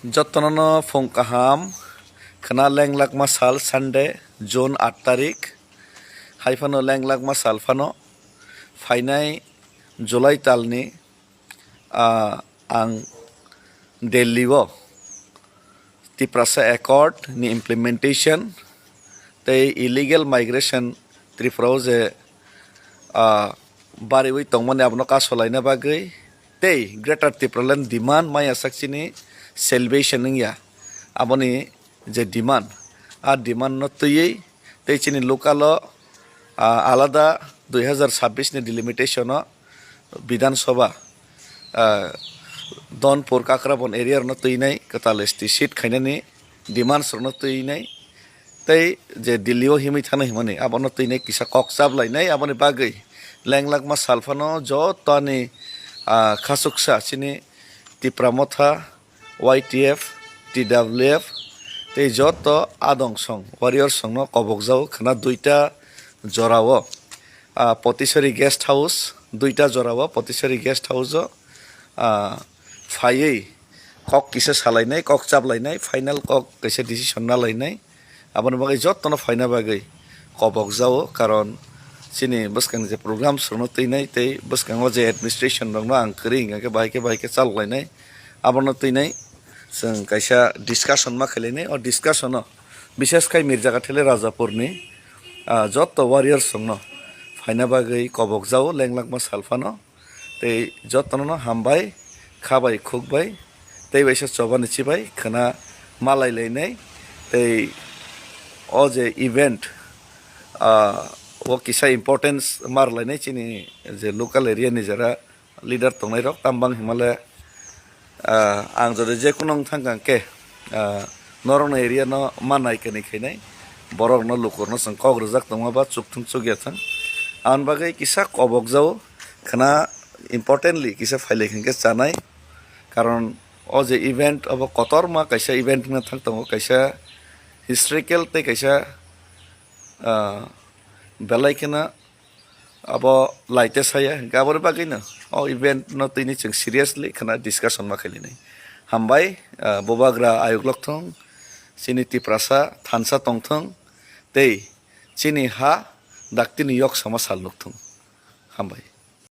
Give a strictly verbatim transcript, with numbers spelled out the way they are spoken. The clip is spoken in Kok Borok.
Jotono no phung kaham, khwna lenglakma sal Sunday, June aat tarik, hai phano lenglakma sal phano phainai July talni, ah, ang Delhi o Tiprasa Accord ni implementation tei illegal migration Tripura o je, ah, bariwi tongmani abono kasolaina bagwi tei Greater Tipraland demand maya sak chini salvation wngya aboni je demand, a demand no twiwi tei chini local o, ah, alada dui hazar sabbish ni delimitation o Bidhan Sabha, ah, Donpur Kakrabon area rokno twinai kwtal S T seat khainani demands rokno twinai tei je Delhi o himwi thana himani abono twinai kisa kok chaplainai aboni bagwi lenglakma sal phano jotoni, ah, khasuksa chini Tipra Motha, Y T F, T W F tei joto adong song warrior songno kobokjao khwna duita jorao, ah, Potisari guest house, duita jorao Potisari guest house o, ah, phaiwi kok kisa salainai, kok chaplainai, final kok kaisa decision nalainai. Aboni bagwi jotono phaina bagwi kobokjao, karon chini bwskang je program songno twinai tei bwskango je administration rokno ang kwrwi hwnkha khe bahai khe bahai khe chaloklainai, abono twinai chwng kaisa discussion ma khailainai. O discussion o bishes khai Mirjagathele Rajapurni, ah, joto warriors rokno phaina bagwi kobokjao lenglakma sal phano. Tei jotono no hambai, kha bai, khuk bai, tei waisa choba ni chibai khwna malai lainai. Tei o je event, ah, o kisa importance mar lainai chini je local area ni jara leader tongnai rok, tam bang himale, ah, ang jodi je kuno wng thang kang khe, ah, norokni area no ma nai kani khainai, borok no lukur no chwng kok rwjak tongma ba chukthung chukya thang. Aboni bagwi kisa kobokjao khwna importantly kisa phailai khe chanai, karon o je event obo kotorma kaisa event wngna thang tongo, kaisa historical tei kaisa, ah, belai kheno abo laite saya, hingke aboni bagwino o event no tini chwng seriously khwna discussion ma khailainai. Hambai, ah, bubagra ayuk lokthung, chini Tiprasa thansa tongthung, tei chini ha daktini yok sama sal nukthung. Hambai.